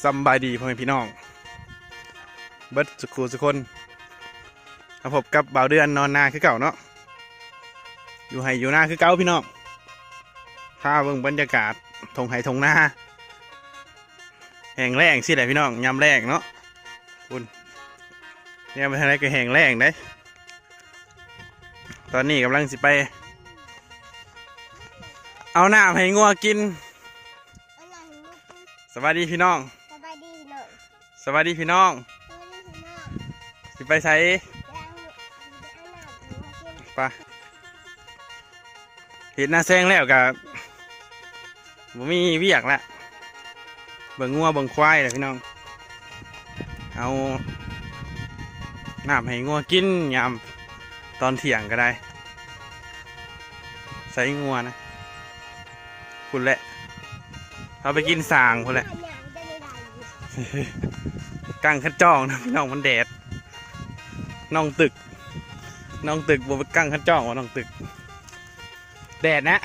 ສຳບາຍດີພໍ່ແມ່ພີ່ນ້ອງເບິດສຸຂູສຸຄົນ ມາພົບກັບບ່າວເດືອນນອນນາຄືເກົ່າເນາະ ຢູ່ໄຮ່ຢູ່ນາຄືເກົ່າພີ່ນ້ອງ ພາເບິ່ງບັນຍາກາດທົ່ງໄຮ່ທົ່ງນາ ແຫ້ງແລ້ງຊີ້ແຫຼະພີ່ນ້ອງ ຍາມແລ້ງເນາະ ພຸ້ນ ແນວໄປທາງໃດກໍແຫ້ງແລ້ງເດ້. ຕອນນີ້ກຳລັງຊິໄປເອົານ້ຳໃຫ້ງົວກິນ. ສະບາຍດີພີ່ນ້ອງ ສະບາຍດີພີ່ນ້ອງ ສະບາຍດີພີ່ນ້ອງ ສະບາຍດີພີ່ນ້ອງ ຊິໄປໃສ? ໄປ ເຮັດນາແຊງແລ້ວກະບໍ່ມີວຽກລະ ເບິ່ງງົວເບິ່ງຄວາຍແຫຼະພີ່ນ້ອງ ເອົານ້ຳໃຫ້ງົວກິນຍາມຕອນທ່ຽງກໍໄດ້ ໃສ່ງົວນະ ພຸ້ນແຫຼະ ເອົາໄປກິນສ້າງພຸ້ນແຫຼະ ກາງຄັນຈອງນະພີ່ນ້ອງ ມັນແດດ ນ້ອງຕຶກ ນ້ອງຕຶກ ບໍ່ໄປກາງຄັນຈອງວ່າ ນ້ອງຕຶກ ແດດນະ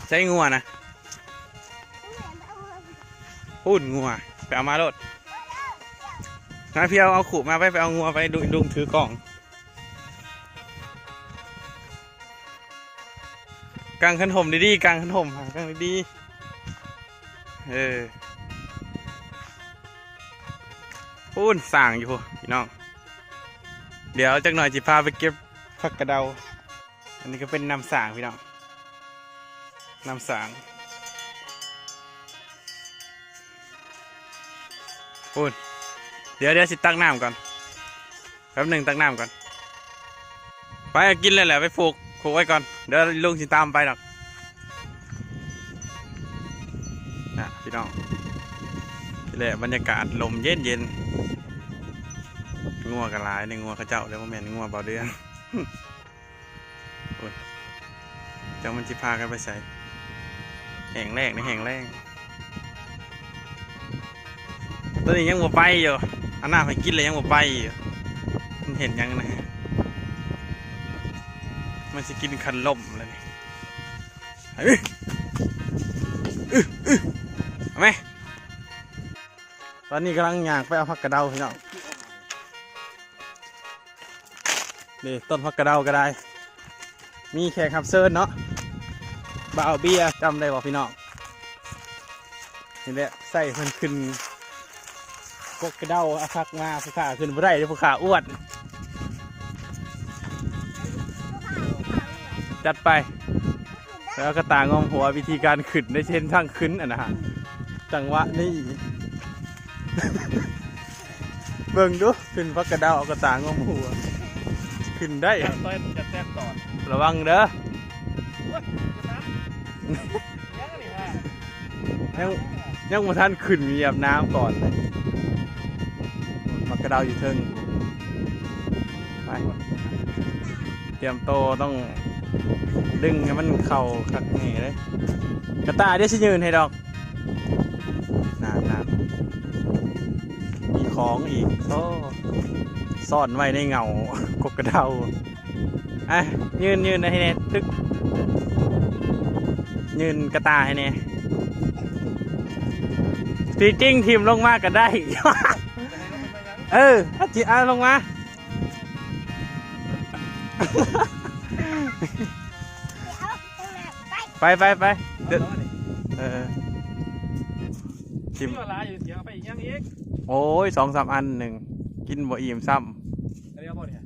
ໃສ່ງົວນະ ພຸ້ນງົວ ໄປເອົາມາໂລດ ມາ ພີ່ ເອົາ ເອົາຂູດມາ ໄປ ໄປເອົາງົວໄປ ລຸງ ລຸງຖືກ້ອງ ກາງຄັນຮົ່ມດີໆ ກາງຄັນຮົ່ມ ຫາກາງດີໆ ເອີ ພຸ້ນສ້າງຢູ່ພຸ້ນພີ່ນ້ອງ ດຽວຈັກໜ່ອຍຊິພາໄປເກັບຜັກກະເດົາ ອັນນີ້ກໍເປັນນ້ຳສ້າງພີ່ນ້ອງ ນ້ຳສ້າງ ພຸ້ນ ດຽວ ດຽວຊິຕັກນ້ຳກ່ອນ ແປັບໜຶ່ງ ຕັກນ້ຳກ່ອນ ໄປ ກິນແລ້ວແຫຼະ ໄປຜູກ ຜູກໄວ້ກ່ອນ ດຽວລຸງຊິຕາມໄປດອກ ນະພີ່ນ້ອງ ນີ້ແຫຼະ ບັນຍາກາດລົມເຢັນໆ ງົວກໍຫຼາຍ ໃນງົວເຂົາເຈົ້າເດີ ບໍ່ແມ່ນງົວບ່າວເດືອນ. ໂອ້ຍ ຈັກມັນຊິພາກັນໄປໃສ ແຫ້ງແລ້ງເດ້ ແຫ້ງແລ້ງ ໂຕນີ້ຍັງບໍ່ໄປຢູ່ ເອົານ້ຳໃຫ້ກິນແລ້ວຍັງບໍ່ໄປຢູ່ ມັນເຮັດຫຍັງນະ ມັນຊິກິນຄັນລົມແລ້ວນີ້ ໄປ ອື ອື ເອົາແມ ຕອນນີ້ກຳລັງຍ່າງໄປເອົາຜັກກະເດົາພີ່ນ້ອງ ນີ້ ຕົ້ນຜັກກະເດົາກໍໄດ້ ມີແຂກຮັບເຊີນເນາະ ບ່າວເບຍ ຈຳໄດ້ບໍ່ພີ່ນ້ອງ? ນີ້ແຫຼະ ໃສ່ເພິ່ນຂຶ້ນກົກກະເດົາ ເອົາຜັກມາ ຜູ້ຂ້າຂຶ້ນບໍ່ໄດ້ເດ້ ຜູ້ຂ້າອ້ວນ ຈັດໄປ ແລ້ວກະຕ່າງອມຫົວ ວິທີການຂຶ້ນໄດ້ ເສັ້ນທາງຂຶ້ນອັນນະ ຈັງຫວະນີ້ ເບິ່ງດູ ຂຶ້ນຜັກກະເດົາ ເອົາກະຕ່າງອມຫົວ ຂຶ້ນໄດ້ ຢ່າແຕະ ຢ່າແຕະຕອດ ລະວັງເດີ ໂອ້ຍ ຍັງ ຍັງບໍ່ທັນຂຶ້ນ ຢຽບນ້ຳກ່ອນເລີຍ ຜັກກະເດົາຢູ່ເທິງ ໄປ ຕຽມໂຕ ຕ້ອງດຶງໃຫ້ມັນເຂົ້າຄັກແນ່ເດ້ ກະຕ່າ ດຽວຊິຍື່ນໃຫ້ດອກ. ນັ້ນໆ ມີຂອງອີກ ໂອ້ ຊ້ອນໄວ້ໃນເຫງົ້າກົກກະເດົາ ອ່ະ ຍື່ນ ຍື່ນໃຫ້ແນ່ ຕຶກ ຍື່ນກະຕ່າໃຫ້ແນ່ ທີ່ຈິງຖິ້ມລົງມາກໍໄດ້ ເອີ ອາຈິ ອາ ລົງມາ ໄປ ໄປ ໄປ ເດີ ເອີ ຊິມ ມີເວລາຢູ່ ຊິເອົາໄປອີກຫຍັງອີກ ໂອ້ຍ ສອງສາມອັນໜຶ່ງ ກິນບໍ່ອີ່ມຊ້ຳ ອັນນີ້ເອົາບໍ່ນີ້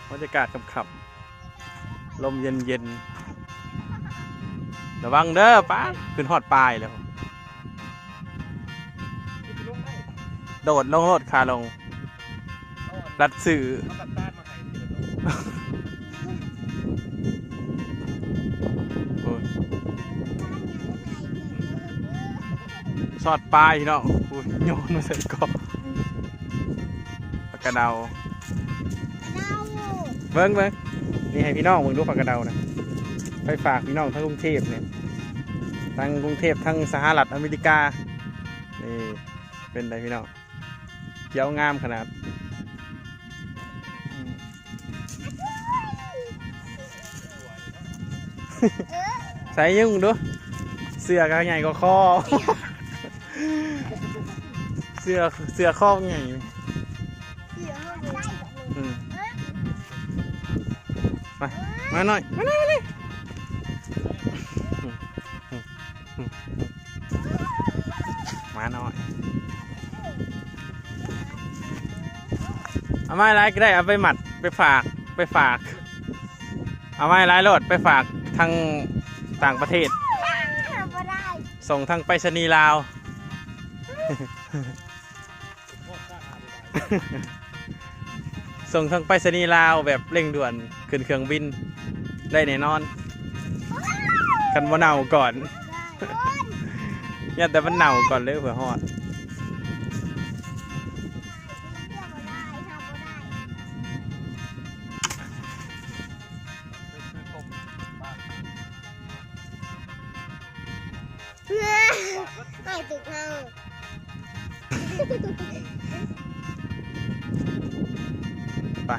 ບັນຍາກາດຄ່ຳໆ ລົມເຢັນໆ ລະວັງເດີ ປ້າ ຂຶ້ນຮອດປາຍແລ້ວ ໂດດລົງໂລດ ຂາລົງ ລັດຊື່ ໂອ້ຍ ຊອດປາຍພີ່ນ້ອງ ໂອ້ຍ ໂຍນມາໃສ່ກ້ອງ ຜັກກະເດົາ ເບິ່ງ ເບິ່ງ ນີ້ໃຫ້ພີ່ນ້ອງເບິ່ງດູ ຜັກກະເດົານະ ໄປຝາກພີ່ນ້ອງທາງກຸງເທບນີ້ ທາງກຸງເທບ ທາງສະຫະລັດອາເມລິກາ ນີ້ ເປັນໃດພີ່ນ້ອງ ຂຽວງາມຂະໜາດ ອືມ. ໃສ່ຍືມເບິ່ງດູ ເສື້ອກໍໃຫຍ່ກວ່າຄໍ ເສື້ອ ເສື້ອຄໍໃຫຍ່ ອືມ ມາ ມາໜ້ອຍ ມາໜ້ອຍ ມາໜ້ອຍ ມາໜ້ອຍ ເອົາມາຫຼາຍກໍໄດ້ ເອົາໄປມັດ ໄປຝາກ ໄປຝາກ ເອົາມາຫຼາຍໂລດ ໄປຝາກທາງຕ່າງປະເທດ ບໍ່ໄດ້ ສົ່ງທາງໄປສະນີລາວ ສົ່ງທາງໄປສະນີລາວແບບເລັ່ງດ່ວນ ຂຶ້ນເຄື່ອງບິນໄດ້ແນ່ນອນ ຄັນບໍ່ເນົ່າກ່ອນ ຢ້ານແຕ່ມັນເນົ່າກ່ອນເລີຍເພື່ອຮອດ. ໃຫ້ຕຶກເຮົາ ໄປ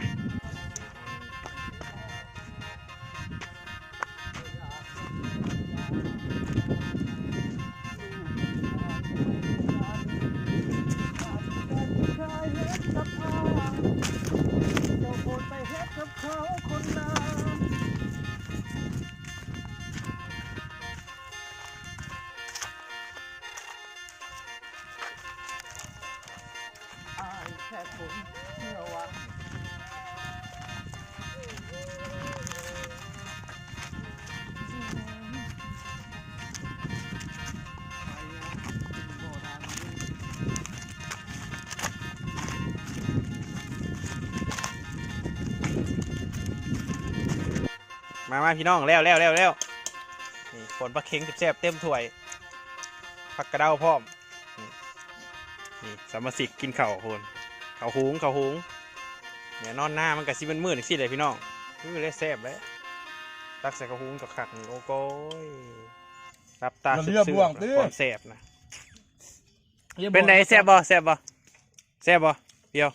ອ້າຍແຂກຄົນເມື່ອວານ ມາ ມາ ພີ່ນ້ອງ ແລ້ວ ແລ້ວ ແລ້ວ ນີ້ ປົ່ນປາເຄັງແຊບໆ ເຕັມຖ້ວຍ ຜັກກະເດົາພ້ອມ ນີ້ ນີ້ສະມາຊິກກິນເຂົ້າພຸ້ນ ເຂົ້າຫຸງ ເຂົ້າຫຸງ ແນ່ນອນນາມັນກະຊິມືດໆ ຈັ່ງຊີ້ແຫຼະພີ່ນ້ອງ ຄືແຫຼະແຊບແຫຼະ ຕັກໃສ່ເຂົ້າຫຸງຄັກໆ ໂອ້ໂກຍ ຫຼັບຕາຊຶບໆ ຄວາມແຊບນະ ເປັນໃດ ແຊບບໍ່ ແຊບບໍ່ ແຊບບໍ່ ດຽວ